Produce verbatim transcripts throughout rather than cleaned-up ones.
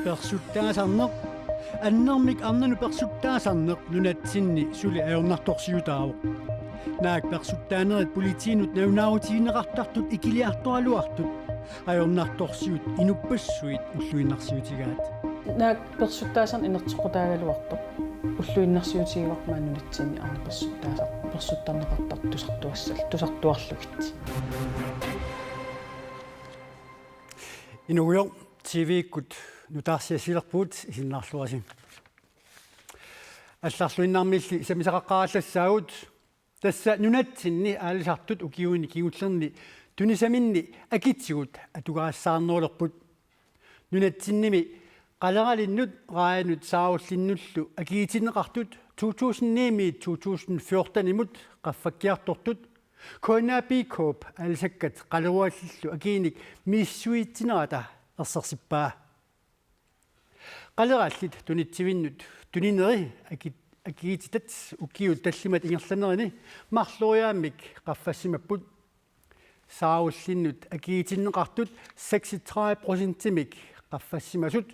Persuttaasarneq. Annermik arnanut persuttaasarneq nunatsinni suli ajornartorsiutaavoq. Naak persuttaanerit politiinut nalunaarutigineqartartut ikiliartoraluartut ajornartorsiut inuppassuit ulluinnarsiutigaat. Naak persuttaasarneq inerteqqutaagaluartoq ulluinnarsiutigivarput maani nunatsinni arnat persuttaasar-, persuttarneqartartut tusartuassal-, tusartuarlugit. Inuugujoq, T V-kkut nutaarsiassilerpugut, isiginnaarluarisi. Allarluinnarmilli sammisaqaqqaarallassaagut. Tassa nunatsinni aalisartut ukiuni kingullerni tunisaminni akitigut atugarissaarnerulerput. Nunatsinnimi qaleralinnut, raajanut saarullinnullu akigitinneqartut to tusind ni-miit to tusind fjorten-imut qaffakkiartortut K N A P K-p aalisakkat qaleruallillu akiinik misissuitsinerata ersersippaa. Qalerallit tunitsivinnut tunineri aki-, akigititat ukiut tallimat ingerlanerini marloriaammik qaffassimapput. Saarullinnut akigitinneqartut seksogtredive procentimik qaffassimasut.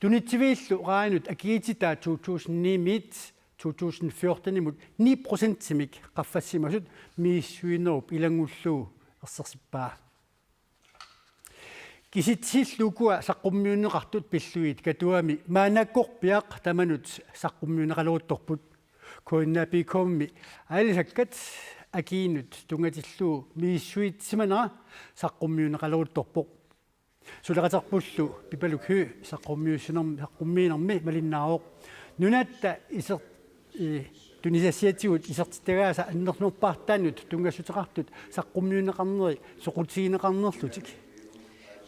Tunitsiviillu raajanut akigititaa to tusind ni-miit to tusind fjorten-imut ni procentimik qaffassimasut misissuinerup ilanngullugu ersersippaa. Kisitsisillu ukua saqqummiunneqartut pillugit Katuami maannakkorpiaq tamanut saqqummiunneqaleruttorput. K N A P K-mi aalisakkat akiinut tunngatillugu misissuitsimanera saqqummiunneqaleruttorpoq. Suleqaterpullu Pipaluk Høegh saqqummiussinerm-, saqqummiinermi malinnaavoq. Nunatta iser-, i, tunisassiatigut isertitagaasa annernuerpaartaannut tunngassuteqartut saqqummiunneqarneri soqutigineqarnerlutik.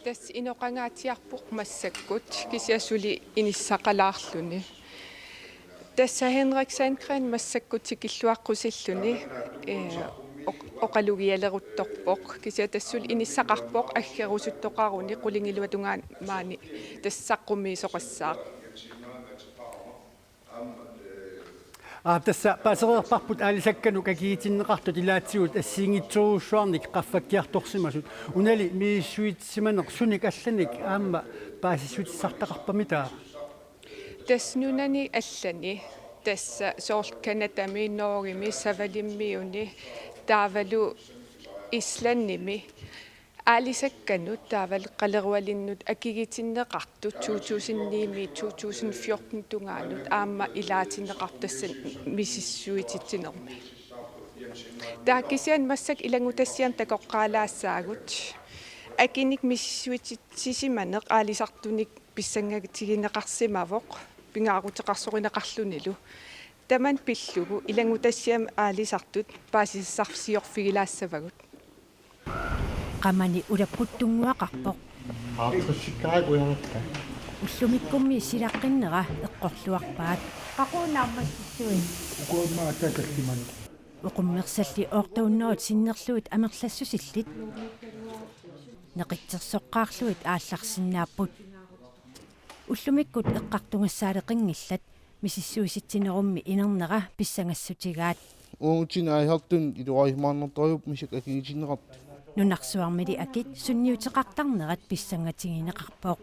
Tassa inoqangaatsiarpoq massakkut, kisianni suli inissaqalaarluni. Tassa Henrik Sandgreen massakkut tikilluaqqusilluni, ee, oq-, oqalugialeruttorpoq. Kisianni tassa suli inissaqarpoq aggerusuttoqaruni qulingiluatungaani maani tassa saqqummiisoqassaaq. Aa, tassa paasereerparput aalisakkanut akigitinneqartut ilaatigut assigiinngitsorujussuarnik qaffakkiartorsimasut. Unali misissuitsimaneq sunik allanik aamma paasissutissartaqarpamitaa? Tassa nunani allani, tassa soorlu Canadami, Norgemi, Savalimmiuni, taavalu Islandimi, aalisakkanut taavalu qalerualinnut akigitinneqartut to tusind ni-miit to tusind fjorten tungaanut aamma ilaatinneqartut tassani misissuititsinermi. Taava kisianni massakkut ilanngutassiami takoqqaalaassaagut. Akinik misissuititsisimaneq aalisartunik pissanngatigineqarsimavoq pingaaruteqarsorineqarlunilu. Tamanna pillugu ilanngutassiami aalisartut paasisassarsiorfigilaassavagut. Qamani ulapputtunnguaqarpoq. Aartissikkaat ujarakka. Ullumikkummi silaqqinnera eqqorluarpaat. Qaqugu naammassissuit? Uku immaqa aatsaat tallimat. Oqummersalli otte hundrede sinnerlugit amerlassusillit neqitsersoqqaarlugit aallarsinnaapput. Ullumikkut eqqartugassaaleqinngillat, misissuisitsinerummi inernera pissangassutigaat. Uagutsinnut aalisartunut iluarisimaarnartorujuupput massakkut akigitinneqartut. Nunarsuarmili akit sunniuteqartarnerat pissangatigineqarpoq.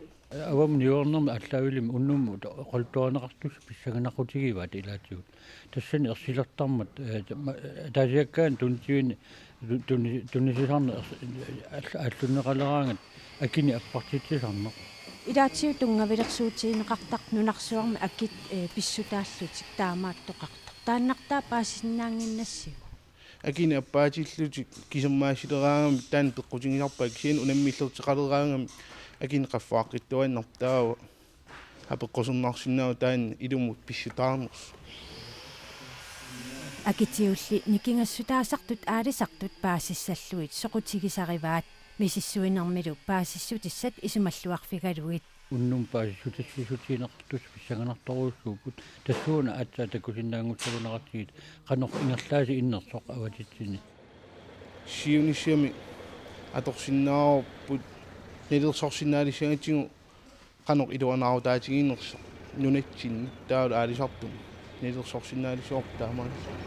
Avammut niuernermut aallaavilermat unnummut oqaluttuarineqartussat pissanganaqutigivaat ilaatigut. Tassani ersilertarmat, ee, ma-, ataasiakkaanut tunitsivinnut tu-, tuni-, tunisisarneq ers-, aall-, aallunneqaleraangat akinik appartitsisarneq. Ilaatigut tunngavilersuutigineqartarpoq nunarsuarmi akit, ee, pissutaallutik taamaattoqartoq. Taannartaa paasisinnaannginnassiuk? Akinik appaatillutik kisermaassileraangamik taanna peqqutigisarpaat, kisianni unammillerteqaleraangamik akinik qaffaaqqittuaannarpoq, taava apeqquserneqarsinnaavoq taanna ilumut pissutaarnersoq. Akitiulli nikingassutaasartut aalisartut paasissallugit soqutigisarivaat, misissuinermilu paasissutissat isumalluarfigalugit. Unnummut paasissutissutigineqartussat pissanganartorujussuupput, tassuuna aatsaat takusinnaanngussagunartigit qanoq ingerlaasii innersoq avatitsinni. Siunissami atorsinnaavarput nalilersorsinnaalissagutsigu qanoq iluanaarutaatiginersoq nunatsinni taavalu aalisartuni nalilersorsinnaalissavarput taamaasilluni.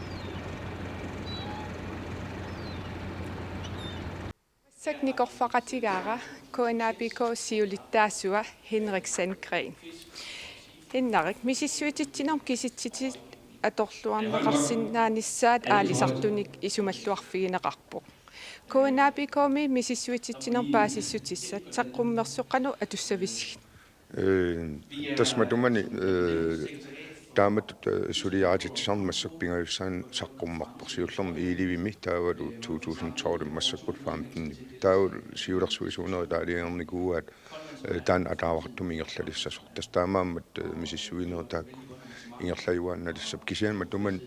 Aatsaat nikorfaqatigaara K N A B K siulittaasua Henrik Sandgreen. Henrik, misissuititsinermut kisitsisit atorluarneqarsinnaanissaat aalisartunik isumalluarfigineqarpoq. K N A B K-mi misissuititsinermut paasissutissat saqqummersoq qanoq atussavisigit? Ee, tassa matumani, ee, taamatut, ee, suliarititsisarneq massakkut pingajussaanut saqqummerpoq, siullermik ellevemi taavalu to tusind tolv massakkut femten. Taavalu siulersuisuunerit aalajangernikuuaat, ee, taanna ataavartumik ingerlalissasoq. Tassa taamaammat, ee, misissuinerit taakku ingerlajuaannalissapput. Kisianni matumani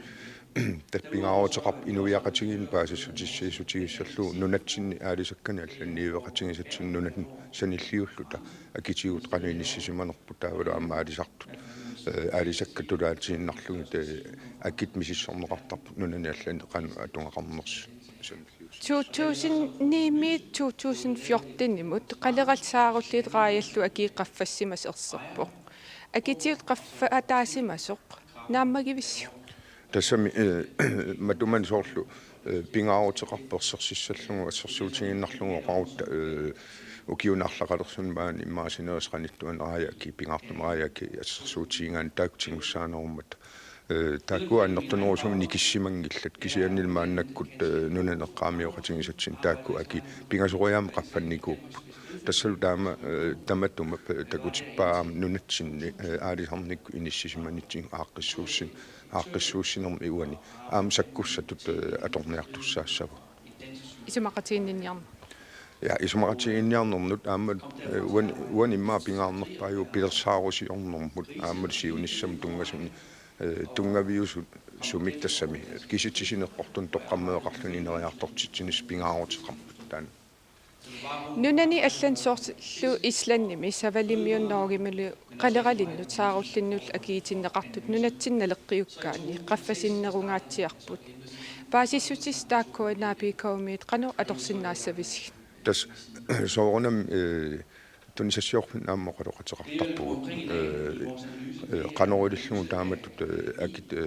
tassa pingaaruteqarpoq inuiaqatigiinni paasissutissiissutigissallugu nunatsinni aalisakkanik allanit niueqatigisatsinnut nunatsinni sanilliulluta akitigut qanoq inissisimanerput taavalu aamma aalisartut, ee, aalisakkat tulaatiinnarlugit, ee, akit misissorneqartarput nunani allani qanoq atugaqarnersoq. To tusind ni-miit to tusind fjorten-imut qalerallit saarulliit raajallu akii qaffassimasoq erserpoq. Akitigut qaffaataasimasoq naammagivissiuk? Tassami, ee, matumani soorlu, ee, pingaaruteqarpoq ersersissallugu, assersuutigiinnarlugu oqarutta, ee, ukiuni arlaqalersuni maani immaqa sinerissap qanittuani raaja akii, pingaartumik raaja akii assersuutigigaanni taakku tigussaanerummata. Ee, taakku annertunerusumik nikissimanngillat, kisiannili maannakkut, ee, nunani eqqaamioqatigisatsinnut taakku akit pingasoriaammik qaffannikuupput. Tassalu taama, ee, tamatuma, ee, takutippaa aamma nunatsinni, ee, aalisarnikkut inissisimanitsinni aaqqissuussin-, aaqqissuussinermi uani aamma sakkussatut, ee, atorniartussaassavagut. Isumaqatiginninniarneq. Ja, isumaqatiginninniarnernut aamma, ee, uan-, uani immaqa pingaarnerpaajuvoq pilersaarusiornermut aammalu siunissamut tunngasuni, ee, tunngaviusumik tassami kisitsisit eqqortunut toqqammaveqarluni ineriartortitsinissaq pingaaruteqarmat taanna. Nunani allani soorlu Islandimi, Savalimmiut Norgemilu qaleralinnut saarullinnut akiitinneqartut nunatsinni naleqqiukkaanni qaffasinnerungaatsiarput. Paasissutissat taakku K N A B K-miit qanoq atorsinnaassavisigit? Tassa soorunami, ee, tunisassiorfinni aamma oqaloqateqartarpugut. Ee, ee, qanoq ilillugu taamatut, ee, akit, ee,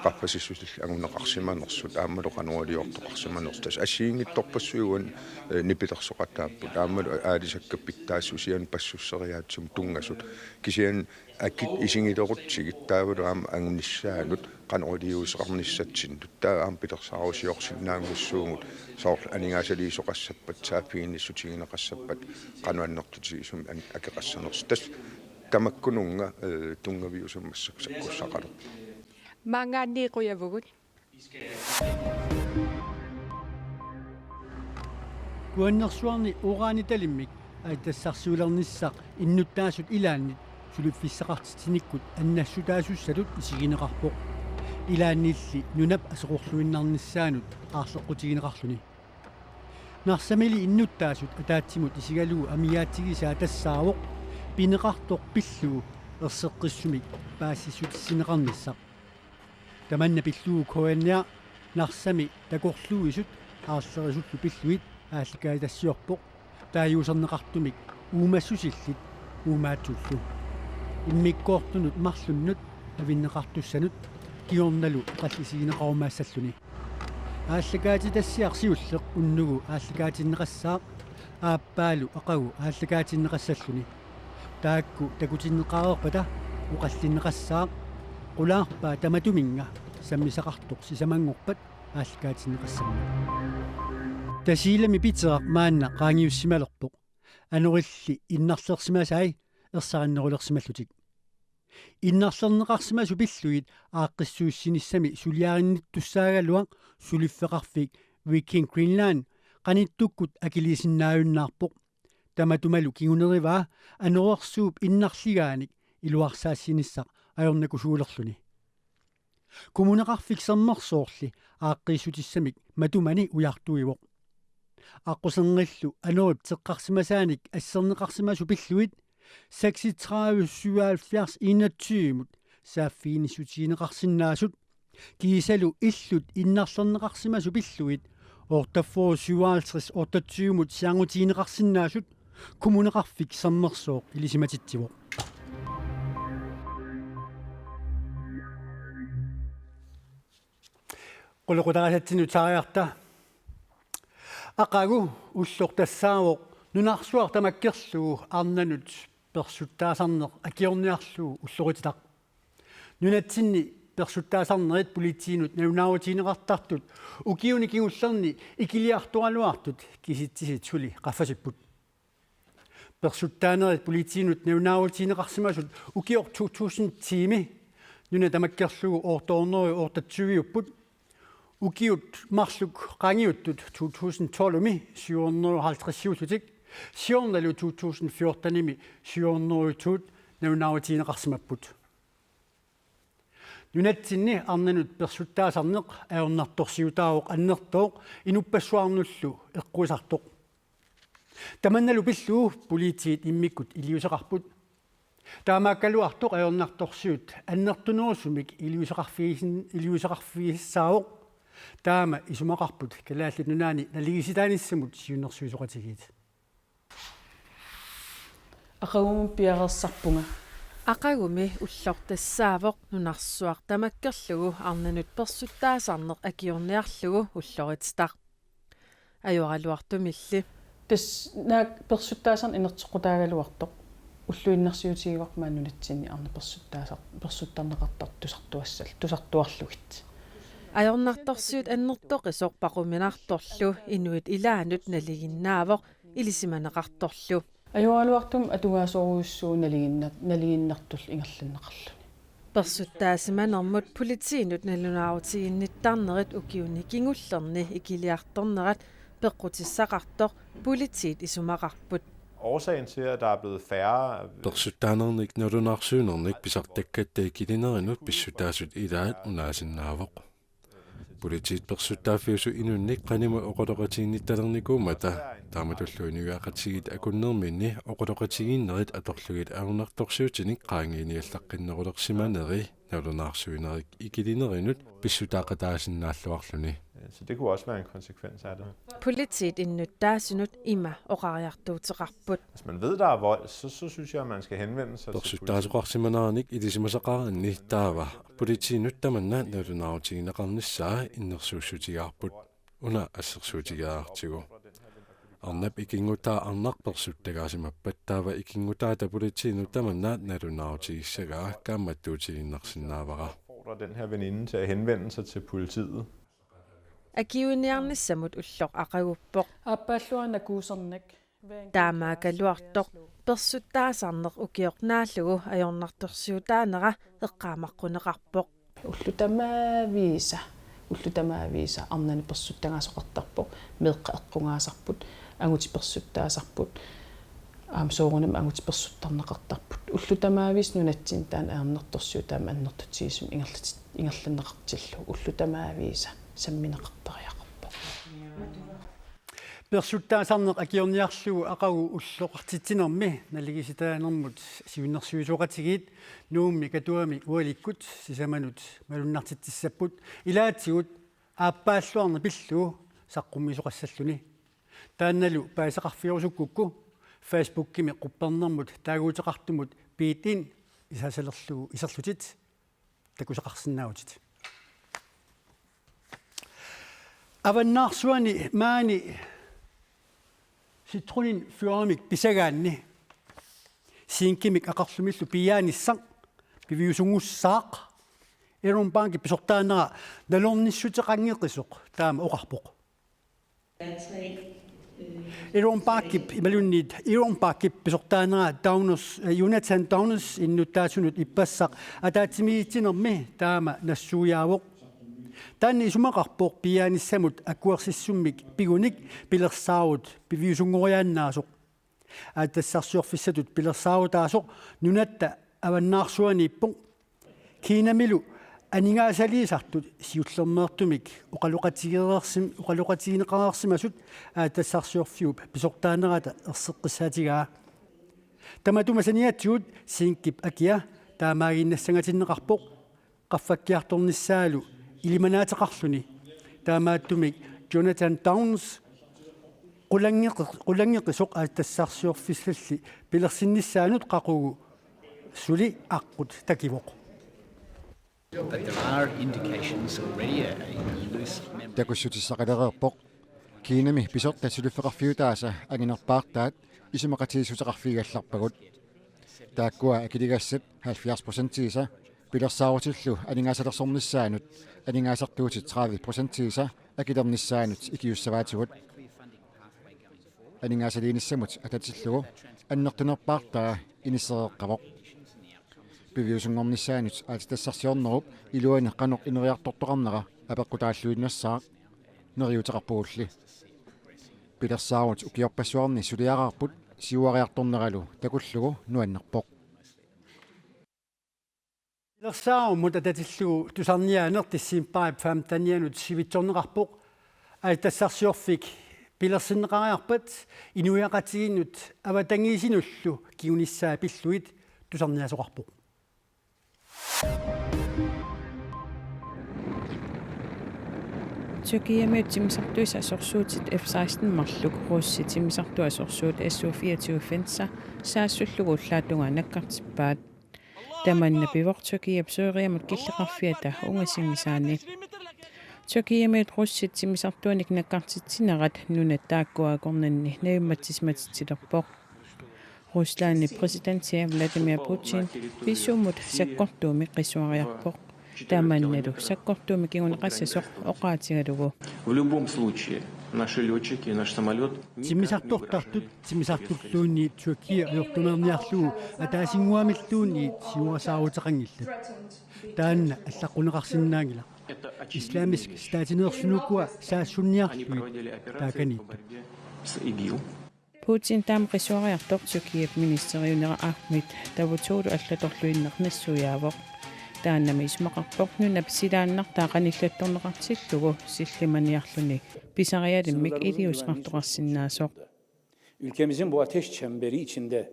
qaffasissutillit anguneqarsimanersut aammalu qanoq iliortoqarsimanersut. Tassa assigiinngitsorpassuit uani, ee, nipilersoqataapput. Aammalu aalisakkat pitsaassusianut passusseriaatsimut tunngasut. Kisianni akit isigilerutsigit taavalu aamma angunissaanut qanoq iliuuseqarnissatsinnut. Taava aamma pilersaarusiorsinnaanngussuugut soorlu aningaasaliisoqassappat, saaffiginnissutigineqassappat, qanoq annertutigisumik an-, akeqassanersut. Tassa tamakkununnga, ee, tunngaviusumik massakkut sakkussaqalerpoq. Maanngaanniit qujavugut. Kuannersuarni uranitalimmik aatsitassarsiulernissaq innuttaasut ilaannit suliffissaqartitsinikkut annassutaasussatut isigineqarpoq. Ilaannilli nunap aserorluinnarnissaanut aarleqqutigineqarluni. Narsamili innuttaasut ataatsimut isigalugu amigaatigisaa tassaavoq pineqartoq pillugu erseqqissumik paasissutissineqarnissaq. Tamanna pillugu K N R Narsami takorluuisut aarlerisullu pillugit aallakaatitassiorpoq taaguuserneqartumik uumassusillit uumaasullu. Immikkoortunut marlunnut avinneqartussanut kingornalu oqallisigineqarumaassalluni. Aallakaatitassiaq siulleq unnugu aallakaatinneqassaaq aappaalu aqagu aallakaatinneqassalluni. Taakku takutinneqareerpata oqallinneqassaaq qulaarpaa tamatuminnga sammisaqartoq sisamanngorpat aallakaatinneqassammat. Tasiilami Piteraq maanna qaangiussimalerpoq. Anorilli innarlersimasai ersarinnerulersimallutik. Innarlerneqarsimasut pillugit aaqqissuussinissami suliarinnittussaagaluaq suliffeqarfik Viking Greenland qanittukkut akiliisinnaajunnaarpoq. Tamatumalu kingunerivaa anorersuup innarligaanik iluarsaassiinissaq ajornakusuulerluni. Kommuneqarfik Sermersoorli aaqqiissutissamik matumani ujartuivoq. Aqquserngillu anorip teqqarsimasaanik asserneqarsimasut pillugit seksogtredive syvoghalvfjerds enogtyve-mut saaffiginnissutigineqarsinnaasut kiisalu illut innarlerneqarsimasut pillugit otteogfyrre syvoghalvtreds otteogtyve-mut siaangutigineqarsinnaasut Kommuneqarfik Sermersooq ilisimatitsivoq. Qulequtarisatsinnut saariarta. Aqagu ulloq tassaavoq nunarsuaq tamakkerlugu arnanut persuttaasarneq akiorniarlugu ullorititaq. Nunatsinni persuttaasarnerit politiinut nalunaarutigineqartartut ukiuni kingullerni ikiliartoraluartut kisitsisit suli qaffasipput. Persuttaanerit politiinut nalunaarutigineqarsimasut ukioq to tusind ti-mi nuna tamakkerlugu otte hundrede otteogtyve-upput. Ukiut marluk qaangiuttut to tusind tolv-mi syv hundrede og halvtreds-iullutik, siornalu to tusind fjorten-imi syv hundrede og to nalunaarutigineqarsimapput. Nunatsinni arnanut persuttaasarneq ajornartorsiutaavoq annertooq inuppassuarnullu eqquisartoq. Tamannalu pillugu politiit immikkut iliuuseqarput. Taamaakkaluartoq ajornartorsiut annertunerusumik iliuuseqarfigisin-, iliuuseqarfigisassaavoq. Taama isumaqarput Kalaallit Nunaanni naligiissitaanissamut siunnersuisoqatigiit. Aqagumut piareersarpunga. Aqagumi ulloq tassaavoq nunarsuaq tamakkerlugu arnanut persuttaasarneq akiorniarlugu ullorititaq. Ajoraluartumilli. Tassa naak persuttaasarneq inerteqqutaagaluartoq. Ulluinnarsiutigigakku maani nunatsinni arnat persuttaasar-, persuttarneqartartut tusartuassal-, tusartuarlugit. Ajornartorsiut annertoqisoq paquminartorlu inuit ilaannut nalinginnaavoq ilisimaneqartorlu. Ajoraluartumik atugaasorujussuuvoq nalinginna-, nalinginnartullu ingerlanneqarluni. Persuttaasimanermut politiinut nalunaarutiginnittarnerit ukiuni kingullerni ikiliartornerat peqqutissaqartoq politiit isumaqarput. Årsagen til, at der er blevet færre. Persuttaanernik nalunaarsuinernik pisartakkatta ikilinerinut pissutaasut ilaat unaasinnaavoq. Politiit persuttaaffiusut inunnik qanimut oqaloqatiginnittalernikuummata, taamatullu inuiaqatigiit akunnerminni oqaloqatigiinnerit atorlugit ajornartorsiutinik qaangiiniallaqqinnerulersimaneri nalunaarsuinerit ikilinerinut pissutaaqataasinnaalluarluni. Så det kunne også være en konsekvens af det. Politiit innuttaasunut ima oqariartuuteqarput. Hvis man ved, der er vold, så, så synes jeg, at man skal henvende sig til politiet. Persuttaasoqarsimaneranik ilisimasaqaraanni taava politiinut tamanna nalunaarutigineqarnissaa innersuussutigaarput. Una assersuutigeqaartigu. Arnap ikinngutaa arnaq persuttagaasimappat taava ikinngutaata politiinut tamanna nalunaarutigissagaat kaammattuutigiinnarsinnaavara. Opfordrer den her veninde til at henvende sig til politiet. Akiuiniarnissamut ulloq aqaguppoq. Aappaalluarna kuusernak. Taamaakkaluartoq persuttaasarneq ukioq naallugu ajornartorsiutaanera eqqaamaqquneqarpoq. Ullut tamaaviisa, ullut tamaaviisa arnani persuttagaasoqartarpoq, meeqqat eqqugaasarput, angutit persuttaasarput, aamma soorunami angutit persuttarneqartarput. Ullut tamaaviisa nunatsinni taanna ajornartorsiut taama annertutigisumik ingerlat-, ingerlanneqartillugu. Ullut tamaaviisa sammineqartariaqarpoq. Persuttaasarneq akiorniarlugu aqagu ulloqartitsinermi naligiissitaanermut siunnersuisoqatigiit Nuummi Katuami ualikkut sisamanut malunnartitsissapput, ilaatigut aappaalluarneq pillugu saqqummiisoqassalluni. Taannalu paasisaqarfigerusukkukku Facebookimi quppernermut taaguuteqartumut P et Ind isasalerlugu iserlutit takusaqarsinnaavutit. Avannaarsuani maani Citroën Fyrremik pisagaanni zinkimik aqarlumillu piiaanissaq piviusunngussaaq Aaron Bachip pisortaanera nalornissuteqanngeqisoq taama oqarpoq. Aaron Bachip imaluunniit Aaron Bachip pisortaanera Downers, eh, Jonathan Downers innuttaasunut ippassaq ataatsimiititsinermi taama nassuiaavoq. Taanna isumaqarpoq piiaanissamut akuersissummik pigunik pilersaarut piviusunngoriaannaasoq. Aatsitassarsiorfissatut pilersaarutaasoq nunatta avannaarsuaniippoq. Kinamilu aningaasaliisartut siullermeertumik oqaloqatigereersim-, oqaloqatigineqareersimasut aatsitassarsiorfiup pisortaanerata erseqqissaatigaa. Tamatuma saniatigut zinkip akia taamaagiinnassangatinneqarpoq qaffakkiartornissaalu ilimanaateqarluni. Taamaattumik Jonathan Downs qulanngeqi-, qulanngeqisoq aatsitassarsiorfissalli pilersinnissaanut qaqugu suli aqqut takivoq. But there are indications already a, a loose membrane. Takussutissaqalereerpoq. Kiinami pisortat suliffeqarfiutaasa anginerpaartaat isumaqatigiissuteqarfigigallarpagut. Taakkua akiligassat halvfjerds procentiisa pilersaarutillu aningaasalersornissaanut aningaasartuutit tredive procentiisa akilernissaanut ikiussavaatigut. Aningaasaliinissamut atatillugu annertunerpaartaa inissereeqqavoq. Piviusunngornissaanut aatsitassarsiornerup iluani qanoq ineriartortoqarnera apeqqutaalluinnassaaq, neriuteqarpugulli. Pilersaarut ukiorpassuarni suliaraarput siuariartorneralu takullugu nuannerpoq. Pilersaarummut atatillugu tusarniaaneq decembarip femtenianut sivitsorneqarpoq. Aatsitassarsiorfik pilersinneqariarpat inuiaqatigiinnut avatangiisinullu kingunissaa pillugit tusarniaasoqarpoq. Tyrkiamiut timmisartuisa asersuutit F seksten marluk russit timmisartuisa asersuut S U fireogtyve Fencer saassullugu ullaap tungaa nakkartippaat. Tamanna pivoq Tyrkiap Syriamut killeqarfiata ungasingisaani. Tyrkiamiut russit timmisartuinik nakkartitsinerat nunat taakkua akornanni navimmatsisimatitsilerpoq. Ruslandip præsidenti Vladimir Putin pisumut sakkortuumik qisuariarpoq. Tamannalu sakkortuumik kinguneqassasoq oqaatigalugu. В любом случае, наши лётчики и наш самолёт... Timmisartortartut, timmisartulluunniit Tyrkia ajortumeerniarlugu ataasinnguamilluunniit siuarsaaruteqanngillat. Taanna allaqquneqarsinnaanngilaq. Islamisk Statineersunukkua saassunniarlugit taakaniipput. Putin taama qisuariartoq Tyrkiap ministeriunera Ahmet Davutoglu allatorluinnaq nassuiaavoq. Taannami isumaqarpoq nunap silaannartaa qanillattorneqartillugu sillimaniarluni pisarialimmik iliuuseqartoqarsinnaasoq. Ülkemizin bu ateş çemberi içinde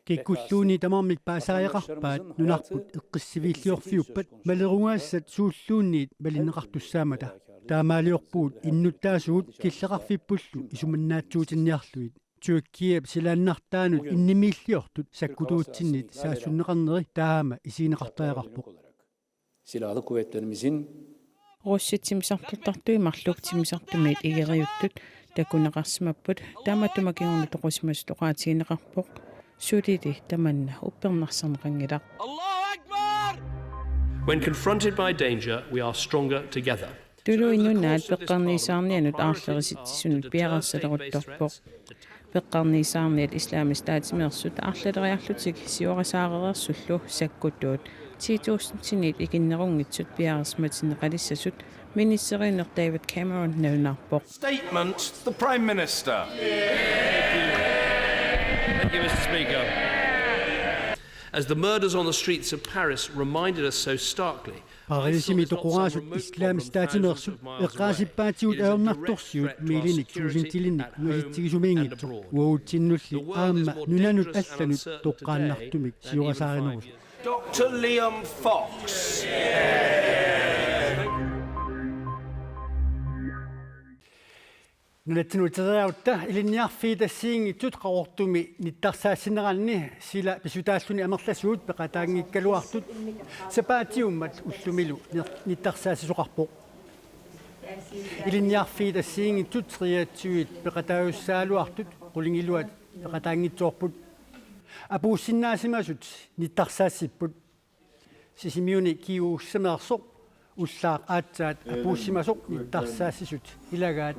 Kikkulluunniit tamarmik paasariaqarpaat nunarput eqqissiviilliorfiuppat malerugassat suulluunniit malinneqartussaammata. Taamaaliorpugut innuttaasugut killeqarfippullu isumannaatsuutinniarlugit. Tyrkiap silaannartaanut innimiilliortut sakkutuutsinnit saassunneqarneri taama isigineqartariaqarpoq. Silahlı kuvvetlerimizin Russit timmisartortartui marluk timmisartumiit igeriuttut takuneqarsimapput, tamatuma kingorna toqusimasut oqaatigineqarpoq. Sulili tamanna uppernarsarneqanngilaq. When confronted by danger, we are stronger together. Tuluit Nunaat peqqarniisaarnianut aarlerisitsisunut piareersaleruttorpoq. Peqqarniisaarniat Islamisk Statimeersut aarlaleriarlutik siorasaarereersullu sakkutuut ti tusindinit ikinnerunngitsut piareersimatinneqalissasut ministeriunneq David Cameron nalunaarpoq. Statement, the Prime Minister. Thank you, Mister Speaker. As the murders on the streets of Paris reminded us so starkly, Parisimi toqoraasut Islamisk Statimeersut eqqaasippaatigut ajornartorsiut miilinik tuusintilinnik ungasitsigisumiinngitsoq uagutsinnulli aamma nunanut allanut toqqaannartumik siorasaarinerusut. Doctor Liam Fox. Nunatsinni uteriarutta ilinniarfiit assigiinngitsut Qaqortumi nittarsaassineranni sila pissutaalluni amerlasuut peqataanngikkaluartut sapaatiummat ullumilu ner-, nittarsaassisoqarpoq. Ilinniarfiit assigiinngitsut treogtyve peqataajussagaluartut qulingiluat peqataanngitsoorput. Apuussinnaasimasut nittarsaassipput. Sisimiuni Kiuussameersoq ullaaq aatsaat apuussimasoq nittarsaassisut ilagaat.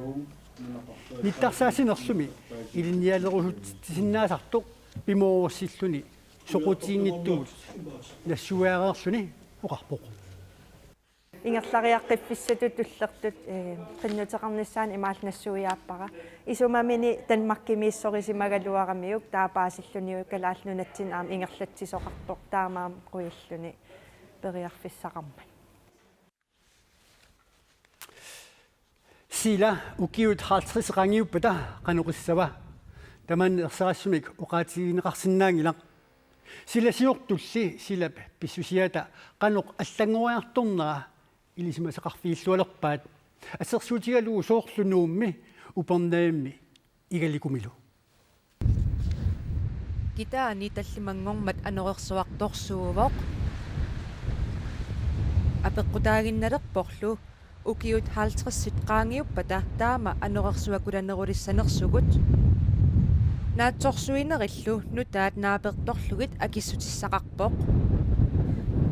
Nittarsaassinerlumi ilinnialerusutsisinnaasartoq pimoorussilluni soqutiginngitsugut nassuiareerluni oqarpoq. Ingerlariaqqiffissatut tullertut, eh, qinnuteqarnissaanut imaal nassuiaappara. Isumamini Danmarkimiissorisimagalugamiuk taava paasilluniuk Kalaallit Nunatsinni aamma ingerlatsisoqartoq, taamaammat qujalluni periarfissaqarmat. Sila ukiut halvtreds qaangiuppata qanoq issava? Tamanna ersarissumik oqaatigineqarsinnaanngilaq. Silasiortulli silap pissusiata qanoq allanngoriartornera ilisimasaqarfigillualerpaat. Assersuutigalugu soorlu Nuummi, Upernavimmi Igalikumilu. Kitaani tallimanngormat anorersuartorsuuvoq. Apeqqutaaginnalerporlu Ukiut halvtredsit qaangiuppata taama anorersuakulanerulissanersugut. Naatsorsuinerillu nutaat naapertorlugit akissutissaqarpoq.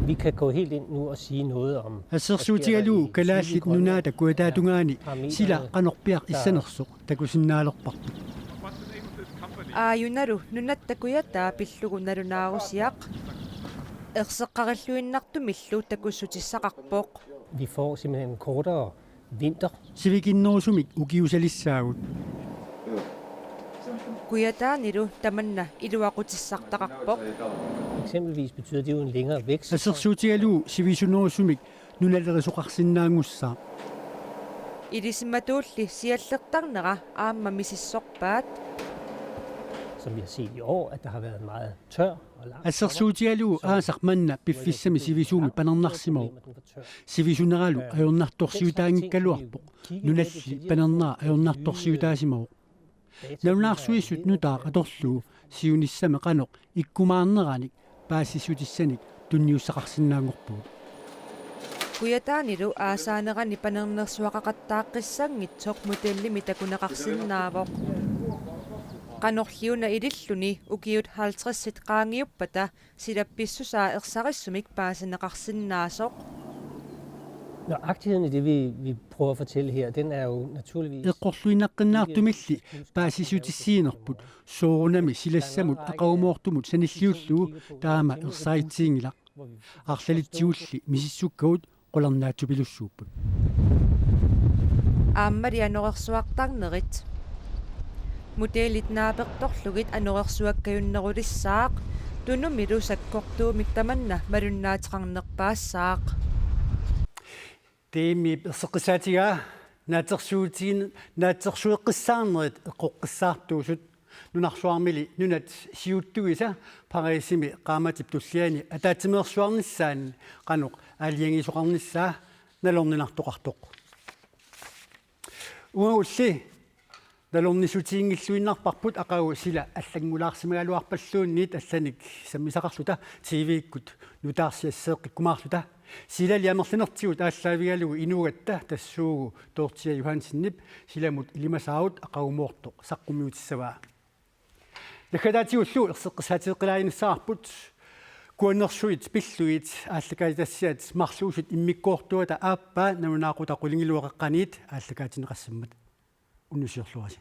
Vi kan gå helt ind nu og sige noget om... Assersuutigalugu Kalaallit Nunaata Kujataatungaani sila qanorpiaq issanersoq takusinnaalerparput. Aajunalu nunatta kujataa pillugu nalunaarusiaq erseqqarilluinnartumillu takussutissaqarpoq. Vi får simpelthen en kortere vinter. Sivikinnerusumik ukiusalissaagut. Kujataanilu tamanna iluaqutissartaqarpoq. Eksempelvis betyder det jo en længere vækst. Assersuutigalugu sivisunerusumik nunalerisoqarsinnaanngussaaq. Ilisimatuulli siallertarnera aamma misissorpaat. Som vi har set i år, at der har været meget tør og lang... Assersuutigalugu aasaq manna piffissami sivisuumi panernarsimavoq. Sivisuneralu ajornartorsiutaanngikkaluarpoq. Nunalli panernera ajornartorsiutaasimavoq. Nalunaarsuissut nutaaq atorlugu siunissami qanoq ikkumaarneranik paasissutissanik tunniussaqarsinnaanngorpugut. Kujataanilu aasaanerani panernersuaqaqattaaqqissanngitsoq modellimik takuneqarsinnaavoq. Qanorliuna ililluni ukiut halvtredsit qaangiuppata sila pissusaa ersarissumik paasineqarsinnaasoq. Nøjagtigheden i det, vi, vi prøver at fortælle her, den er jo naturligvis... Eqqorluinnaqqinnaartumilli paasissutissiinerput soorunami silassamut aqagumoortumut sanilliullugu taama ersaritsiinngilaq. Arlalitsigulli misissukkagut qularnaatsupilussuupput. Aammali anorersuartarnerit. Modellit naapertorlugit anorersuakkajunnerulissaaq, Tunumilu sakkortuumik tamanna malunnaateqarnerpaassaaq. D M-ip erseqqissaatigaa naatsorsuutigin-, naatsorsueqqissaarnerit eqqoqqissaartuusut nunarsuarmili nunat siuttuisa Parisimi qaammatip tulliani ataatsimeersuarnissaanni qanoq aalajangiisoqarnissaa nalorninartoqartoq. Uagulli nalornissutiginngilluinnarparput aqagu sila allanngulaarsimagaluarpalluunniit allanik sammisaqarluta T V-kkut nutaarsiasseeqqikkumaarluta. Silali amerlanertigut aallaavigalugu inuugatta tassuugu Dorthea Johansenip silamut ilimasaarut aqagumoortoq saqqummiutissavaa. Naggataatigullu erseqqissaateqqilaaginnassavarput. Kuannersuit pillugit aallakaatitassiat marluusut immikkoortuata aappaa nalunaaqutaq qulingiluat qeqqaniit aallakaatinneqassammat. Unnussiorluarisi.